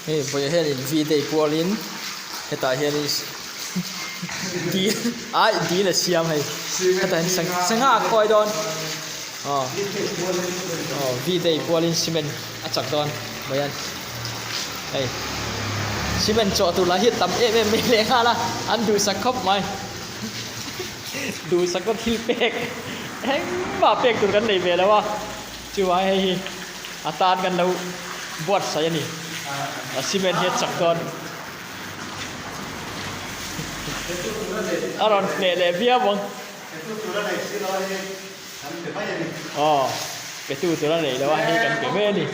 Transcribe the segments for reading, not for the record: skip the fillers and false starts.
Hei vawiah hianin V day pualin hetah hianin dil aih dil a siam hei hetah hian sangha a khawi dawn aw aw V day pualin cement a chak dawn vawiah hei cement chawh tur lah hi a tam em em mai leh nghal a an duhsak khawp mai duhsak na thil pek engmah pek tur kan nei ve lo a chuvang hei hi a tan kan lo buatsaih a ni a cement hi a chak dawn a rawn hneh leh viau ang aw pe tu tur a neih loh a hei kan pe mai a ni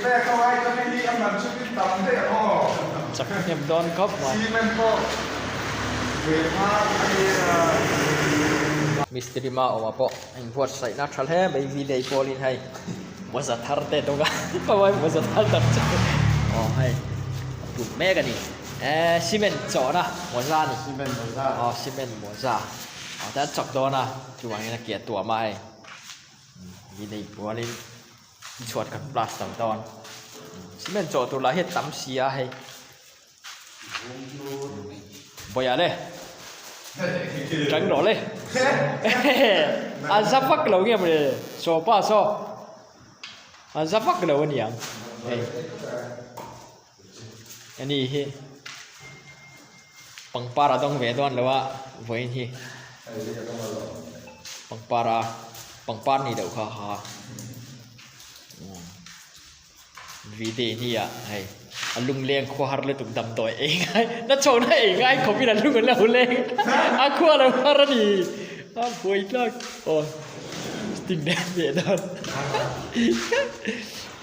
chak hnem dawn khawp mai mistiri ma awmah pawh a inbuatsaihna tha hle mai video pawlin hei mawza thar te dawng a khawi mawza thar tak chu aw hei a bun mek a ni eh cement chawhna mawza a ni aw cement mawza aw tian chak dawn a chuvangin a ke a tuam a hei mi nei pualin chhuat kan plaster dawn cement chawh tur lah hi a tam si a hei Bawiah le tang rawh le a za vak lo nge mawle saw pa saw a za vak lo a niang hei ani hi pangpar a dawng ve dawn lo a vawiin hi pangpar a pangpar ni deuh kha ha. Video hi ah hei a lungleng khua har lutuk damdawi ei ngai na chhawhna ei ngai khawp in a lung an lo leng a khua lo har a ni a buai tlak aw sting leh hmeh dawn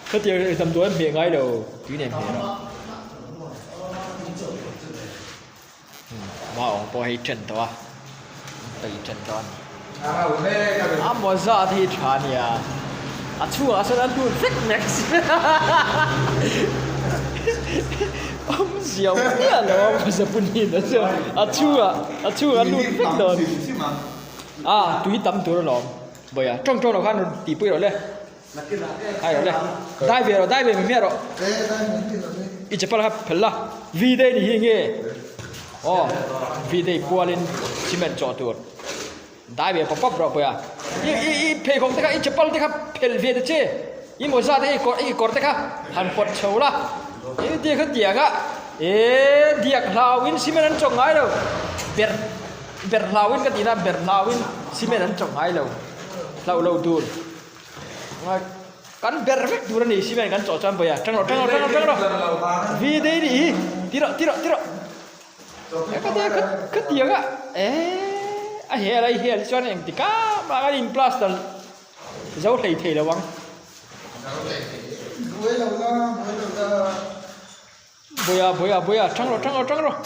khatiang damdawi an hmeh ngai lo tui nen hmeh rawh ma awng pawh hei then tawh a peih then tawh a ni a mawza te hi tha a nia a chhungah sawn a lut vek mek awmzia awm miah lo a mawza pun hi na chuan a chhungah a chhungah a lut vek dawn a tui tam tur alawm vawiah tawng tawng lo khan rawn tihpui rawh le. Ai rawh le. Dai ve rawh, dai ve mi hmiah rawh. I chapal kha phel la. V day ni hi nge? Aw, V day pualin cement chawh tur. Dai ve pawp pawp rawh pawia. I i i pheikhawk te kha i chapal te kha phel ve ta che. I mawza te i kawr i kawr te kha han pawt chho la. I ti kha tiang a. E diak hlauin cement an chawk ngai lo. Ber ber hlauin ka tihna ber hlauin cement an chawk ngai lo. Hlauh lo tur. Kan ber vek tur a ni cement kan chawh chuan pawia. Tang rawh tang rawh tang rawh tang rawh. V day nih hi. Ti rawh ti rawh ti rawh. Ka tia ka ka tiang a eh a hel a i hel chuan engti kap a kan in plaster zo hlei thei lo ang. Buaia buaia buaia tang rawh tang rawh tang rawh.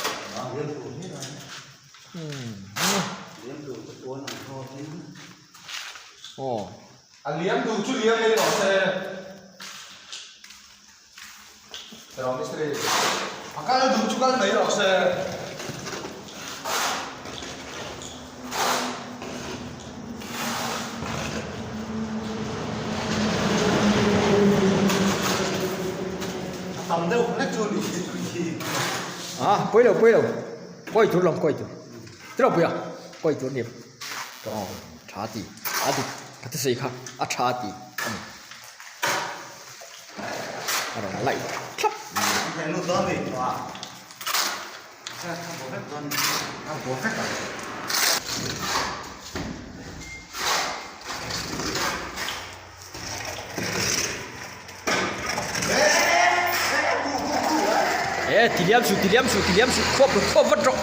Aw. A liam duh chu liam mai rawh se. A kal duh chu kal mai rawh se. A tam deuh hlek chu ni hi tui hi. A pawi lo pawi lo kawi tur lawm kawi tur tiraw puia kawi tur ni aw tha ti a dik ka thusawi kha a tha ti a ni. A rawn laih thlap mai. E ti liam suh ti liam suh ti liam suh khuap khuap vat rawh.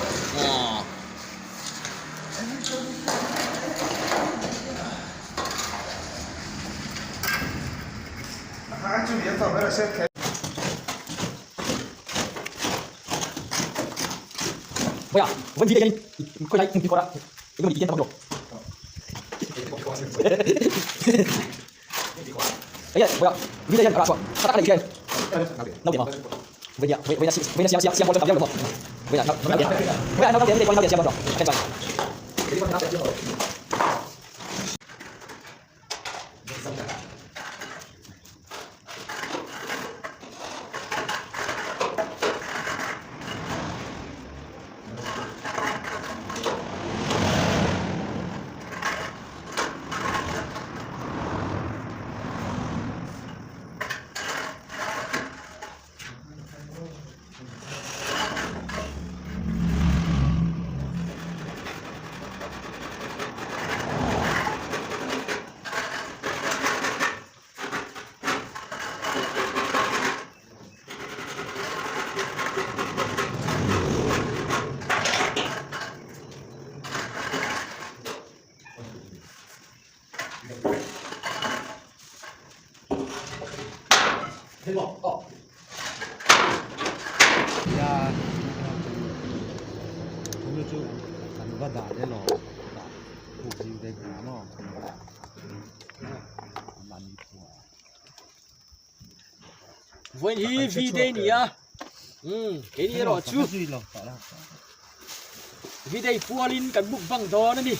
Vawiin hi V day ni a umm keini erawh chu V day pualin kan mukbang dawn a ni.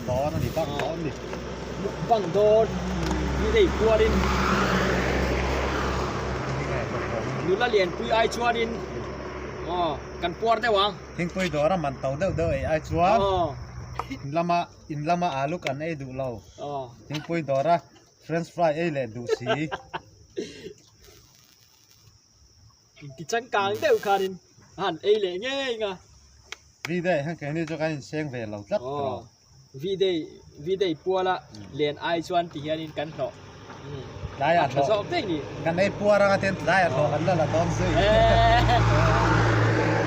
Dawn a ni bang dawn a ni. Mukbang dawn V day pualin nula lianpui ai chuanin aw kan puar deuh ang. Thingpui dawra man to deuh deuh ei ai chuan in lama in lama alu kan ei duh lo thingpui dawra french fry ei leh duh si. Inti changkang deuh khanin a han ei leh ngei nga. V-day hian keini chu kan inseng ve lo tlat tawh. V-day V-day puala len ai chuan ti hianin kan hlawh. Tlaiah hlawh. Zawk daih ni. Kan ei puar anga ten tlaiah hlawh kan la la dawn zui.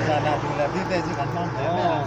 Zanah duh leh V-day chu kan hmang hle mai a.